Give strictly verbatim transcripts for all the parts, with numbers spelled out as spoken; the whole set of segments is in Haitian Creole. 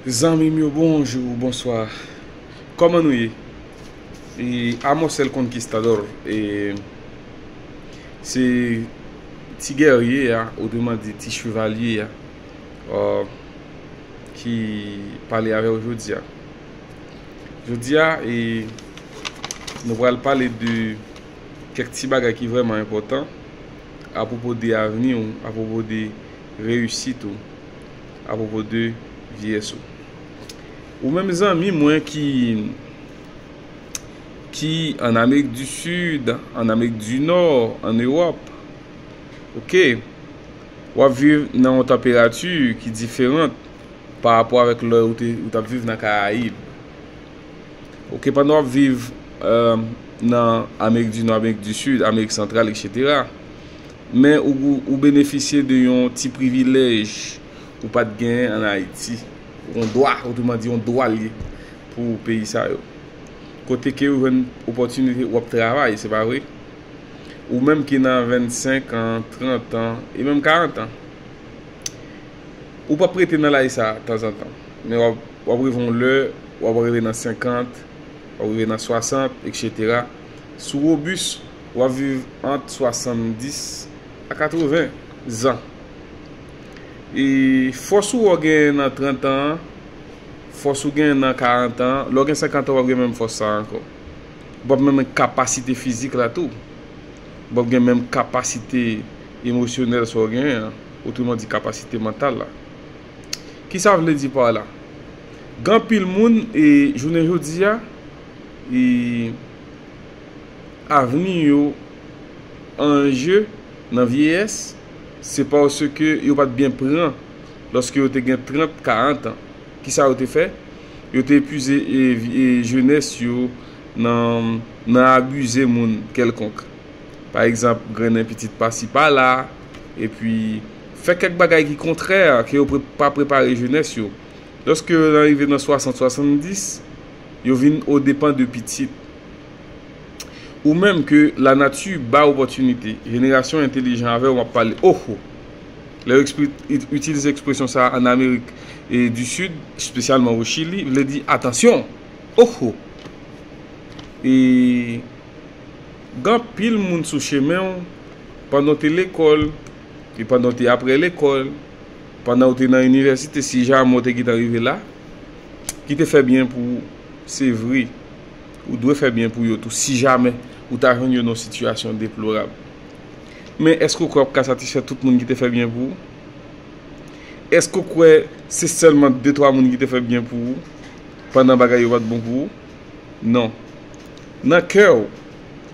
Zanmi m yo, bonjou, bonswa. Kòman nou ye? E, Amos el Conquistador, e, se ti gèrye a, otreman di ti chevalye a, euh, ki pale avè w jodi a. Jodi a, e, nou pral pale de kèk ti bagay ki vrèman enpòtan apwopo de avni w, apwopo de reyisit ou, apwopo de vyeyès ou. Ou menm zanmi mwen ki, ki an Amerik di Sid, an Amerik di Nò, an Ewòp, oke, w ap viv nan yon tanperati ki diferan pa rapò avèk lè ou te, ou t ap viv nan Karayib. Oke, pandan w ap viv, euh, nan Amerik di Nò, Amerik di Sid, Amerik Santral, etsetera, men ou, ou, ou benefisye de yon ti privilèj ou pa t genyen ann Ayiti. Yon dwa, otreman di, yon dwa l ye pou peyi sa yo. Kote ke ou jwenn opòtinite, w ap travay, se pa vre? Ou menm ki nan vennsenk an, trant an, e menm karant an, ou p ap rete nan laj sa a tanzantan. Men w ap, w ap rive yon lè, w ap rive nan senkant, w ap rive nan swasant, etsetera. Si w wobis, w ap viv ant swasanndis a katreven zan. E fòs ou wè w genyen nan trant an an, fòs ou genyen nan karant an an, lè w gen senkant an, w ap gen menm fòs sa a ankò. W ap menm kapasite fizik la tou. W ap gen menm kapasite emosyonèl sa w genyen an, otreman di kapasite mantal la. Kisa vle di pa la? Gen anpil moun, e jounen jodi a, e avni yo an je nan vyeyès, se paske yo pa t byen pran lòske yo te gen trant, karant an. Kisa yo te fè? Yo te epuize, e, e, jenès yo nan, nan abize moun kèlkonk. Pa egzanp, grennen pitit pasi pala, epi fè kèk bagay ki kontrè, ke yo pre-, pa prepare jenès yo. Lòske yo rive nan swasant, swasanndis, yo vin o depan de pitit. Ou menm ke lanati ba opòtinite, jenerasyon entelijan avè w ap pale, oho! Lè yo ekspli-, it-, itilize ekspresyon sa a ann Amerik, e, di Sid, espesyalman o Chili, vle di atansyon! Oho! E gen anpil moun sou chemen w, pandan w te lekòl, e pandan w te apre lekòl, pandan w te nan inivèsite, si jamè w te gentan rive la, ki te fè byen pou ou, se vre. Ou dwe fè byen pou yo tou, si jamè ou ta jwenn yo nan yon sitiyasyon deplorab. Men èske w kwè w ap ka satisfè tout moun ki te fè byen pou ou? Èske w kwè se sèlman de twa moun ki te fè byen pou ou pandan bagay yo pa t bon pou ou? Non. Nan kè w,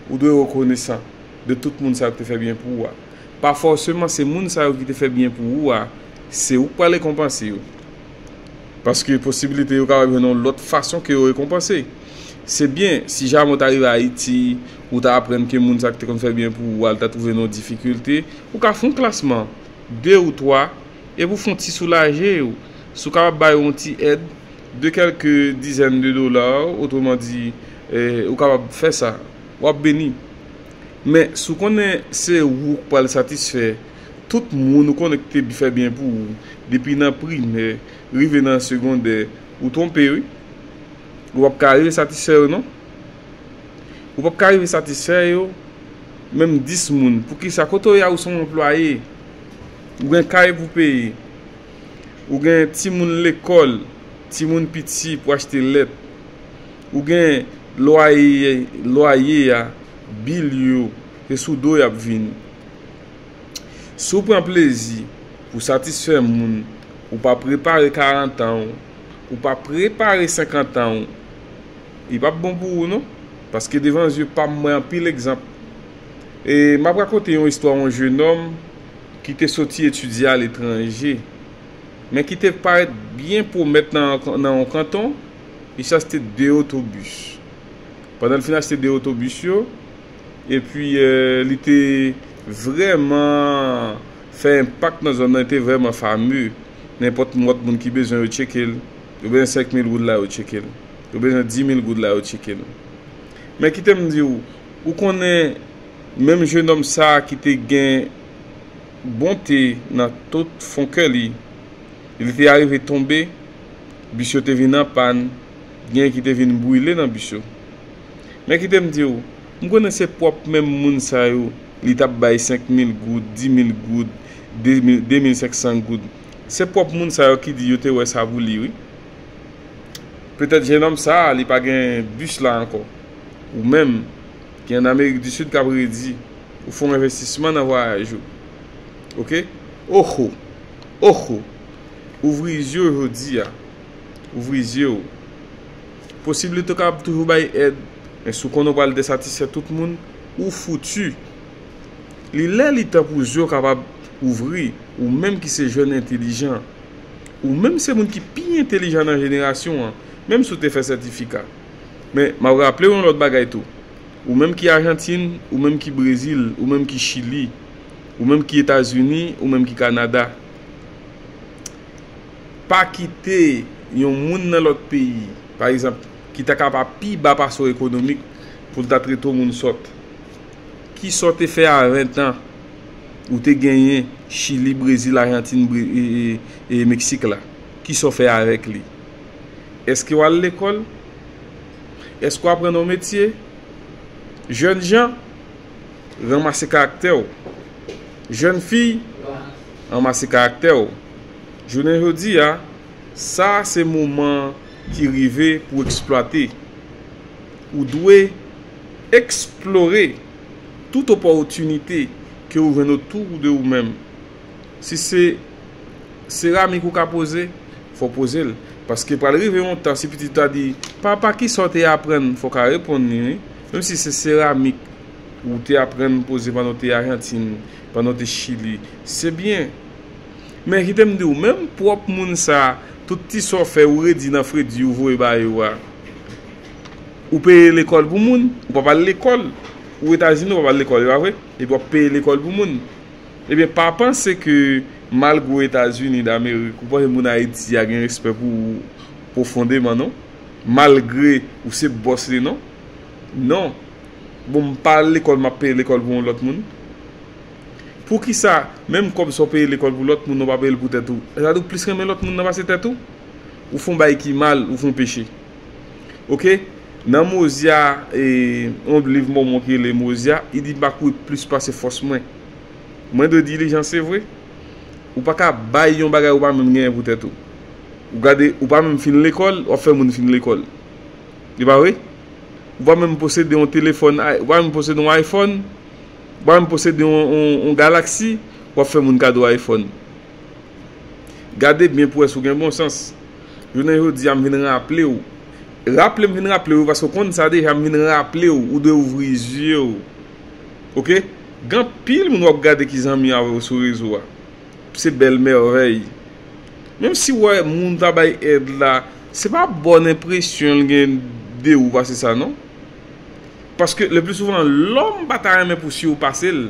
ou dwe rekonesan de tout moun sa yo ki te fè byen pou ou a. Pa fòseman se moun sa yo ki te fè byen pou ou a, se ou k pral rekonpanse yo. Paske posiblite yo kapab jwenn yon lòt fason ke yo rekonpanse. Se byen, si jamè w ta rive Ayiti, ou ta aprann ke moun sa ki te konn fè byen pou ou a, l ta twouve nan yon difikilte, ou ka fè yon klasman, de ou twa, epi w fè yon ti soulaje yo. Si w kapab ba yo yon ti èd de kèlke dizèn de dola, otreman di, eh, ou kapab fè sa, w ap beni. Men, si w konnen se ou k pral satisfè tout moun ou konnen ki te fè byen pou ou, depi nan primè, rive nan segondè, ou twonpe wi. Ou p ap ka rive satisfè yo non. Ou p ap ka rive satisfè yo, menm dis moun. Poukisa? Kote w ye a, ou se yon anplwaye. Ou gen kay pou peye. Ou gen timoun lekòl, timoun piti pou achte lèt. Ou gen lwaye, lwaye a, bil yo, se sou do y ap vini. Si w pran plezi pou satisfè moun, ou pa prepare karant an w, ou pa prepare senkant an w, li p ap bon pou ou non. Paske devan zye pa m, m wè anpil egzanp. E m ap rakonte yon istwa yon jenòm ki te soti etidye aletranje, men ki te parèt byen pwomèt nan, nan yon kanton, li achte de otobis. Pandan l fin achte de otobis yo, epi, eh, li te vrèman fè enpak nan zòn nan, li te vrèman fame. Nenpòt lòt moun ki bezwen yo tcheke l, yo bezwen senk mil goud la, yo tcheke l. Yo bezwen dis mil goud la, yo tcheke l. Men kite m di w, ou konnen menm jenòm sa a ki te gen bonte nan tout fon kè li, li te arive tonbe Bis yo te vin an pàn, gen ki te vin brile nan bis yo. Men kite m di w, m konnen se pwòp menm moun sa yo, li t ap bay senk mil goud, dis mil goud, de mil, de mil senk san goud. Se pwòp moun sa yo ki di yo te wè sa pou li, wi. Petèt jennonm sa a, li pa gen bis la ankò. Ou menm, ki ann Amerik di Sid, k ap redi, ou fè yon envestisman nan vwayaj ou. Oke? Oho! Oho! Ouvri zye w jodi a. Ouvri zye w. Posiblite w kapab toujou bay èd, men si w konnen w pral desatisfè tout moun, ou fouti. Li lè li tan pou zye w kapab ouvri, ou menm ki se jèn entelijan. Ou menm se moun ki pi entelijan nan jenerasyon an, menm si w te fè sètifika. Men, m ap raple w yon lòt bagay tou. Ou menm ki Ajantin, ou menm ki Brezil, ou menm ki Chili, ou menm ki Etazini, ou menm ki Kanada. Pa kite yon moun nan lòt peyi, pa egzanp, ki ta ka pa pi ba pase w ekonomik, pou l ta trete w moun sòt. Kisa w te fè a ven tan ou te genyen Chili, Brezil, Ajantin, Bre- e, e, e Meksik la? Kisa w fè avèk li? Èske w al lekòl? Èske w aprann yon metye? Jèn jan, ranmase karaktè w. Jèn fi, ranmase karaktè w. Jounen jodi a, sa se moman ki rive pou eksplwate. Ou dwe eksplore tout opòtinite ke ou jwenn otou de ou menm. Si se seramik ou ka poze, fò w poze l. Paske pral rive yon tan, si pitit ou ta di, "Papa, kisa w te aprann?" Fò w ka reponn li, wi. Menm si se seramik ou te aprann poze pandan w te Ajantin, pandan w te Chili, se byen. Men kite m di w, menm pwòp moun sa a, tout ti sa w fè, ou redi nan fredi, ou voye ba yo a. Ou peye lekòl pou moun, ou p ap al lekòl. Ou Etazini, ou p ap al lekòl, e pa vre? Epi w ap peye lekòl pou moun. Ebyen, pa panse ke malgre w Etazini Damerik, ou panse moun Ayiti a gen respè pou ou pwofondeman, non. Malgre ou se bòs li, non. Non. Bon, m pa al lekòl, m ap peye lekòl pou yon lòt moun. Poukisa, menm kòb sa w peye lekòl pou lòt moun, ou pa peye l pou tèt ou? Sa vle di w plis renmen lòt moun nan pase tèt ou? Ou fè yon bagay ki mal, ou fè yon peche. Oke? Nan Mozya, e, yon liv Mòmon ki rele Mozya, li di, "M pa kouri plis pase fòs mwen." Mwen dwe dilijan, se vre. Ou pa ka bay yon bagay ou pa menm genyen pou tèt ou. Ou gade, ou pa menm fin lekòl, w ap fè moun fin lekòl. E pa vre? Ou pa menm posede yon telefòn, i- ou pa menm posede yon iPhone, ou pa menm posede yon, yon, yon Galaxy, w ap fè moun kado iPhone. Gade byen pou wè si w gen bon sans. Jounen jodi a, m vin raple w. Raple m vin raple w, paske w konn sa deja, m vin raple w, ou dwe ouvri zye w. Oke? Gen anpil moun w ap gade ki zanmi avè w sou rezo a. Se bèl mèvèy. Menm si w wè moun ta bay èd la, se pa bòn enpresyon l gen de ou pase sa, non. Paske le pli souvan, lòm pa ta renmen pou sirpase l.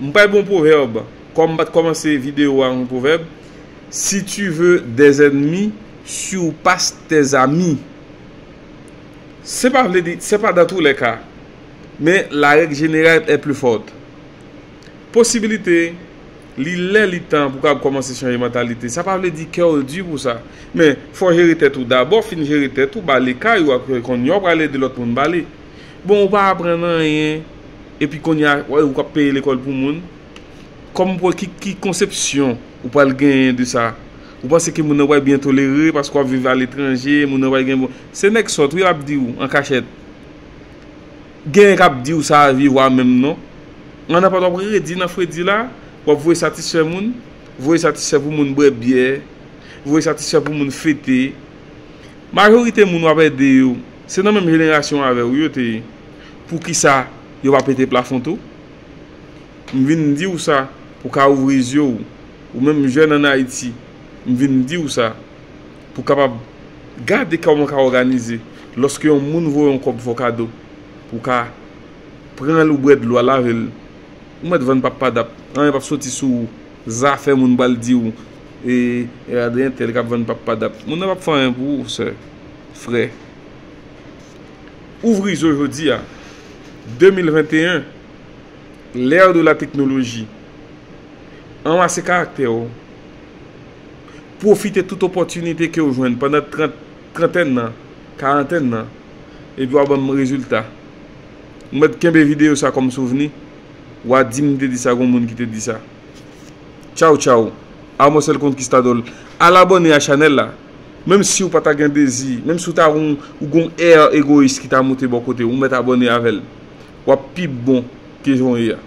M pral ba w pwovèb, kòm m pa t kòmanse videyo a yon pwovèb, "Si tu veux des ennemis, surpasse tes amis." Se pa vle di, se pa dans tous les cas, men la règle générale est plus forte. Posibilite, li lè li tan pou w kapab kòmanse chanje mantalite. Sa pa vle di kè w di pou sa. Men, fò w jere tèt ou dabò, fin jere tèt ou, bale kay ou, apre kounye a w pral ede lòt moun bale. Bon, ou pa aprann anyen, epi kounye a, w ap peye lekòl pou moun. Kòm pou ki, ki konsepsyon ou pral genyen de sa? Ou panse ke moun nan pral byen tolere paske w ap viv aletranje, moun nan pral gen bon. Se nèg sòt, wi, l ap di w an kachèt. Genyen k ap di w sa a viv w a menm non. Annapòt w ap redi nan fredi la, w ap voye satisfè moun, voye satisfè pou moun bwè byè, voye satisfè pou moun fete. Majorite moun w ap ede yo, se nan menm jenerasyon avè w yo te ye. Poukisa yo pa pete plafon tou? M vin di w sa pou w ka ouvri zye w. Ou menm jèn ann Ayiti, m vin di w sa pou w kapab gade kòman w ka òganize. Lòske yon moun voye yon kòb fè w kado, pou w ka pran l, ou bwè dlo a, lave l. Ou mèt vann pap padap. Anyen p ap soti sou ou. Zafè moun pral di w, e, e gade entèl k ap vann pap padap. Moun nan p ap fè anyen pou ou, sè, frè. Ouvri zye w jodi a, de mil venteyen, l'ère de la technologie. Anmase karaktè w. Pwofite tout opòtinite ke w jwenn pandan trant, trantèn nan, karantèn nan, epi w a ban m rezilta. Ou mèt kenbe videyo sa kòm souvni, w a di m te di sa, gon moun ki te di sa. Tchaw, tchaw. Amos El Conquistador. Al abòne a chanèl la. Menm si w pa ta gen dezi, menm si w ta gon, ou gon air egoyis ki ta moute bò kote, ou mèt abòne avè l. W ap pi bon ke jan w ye a.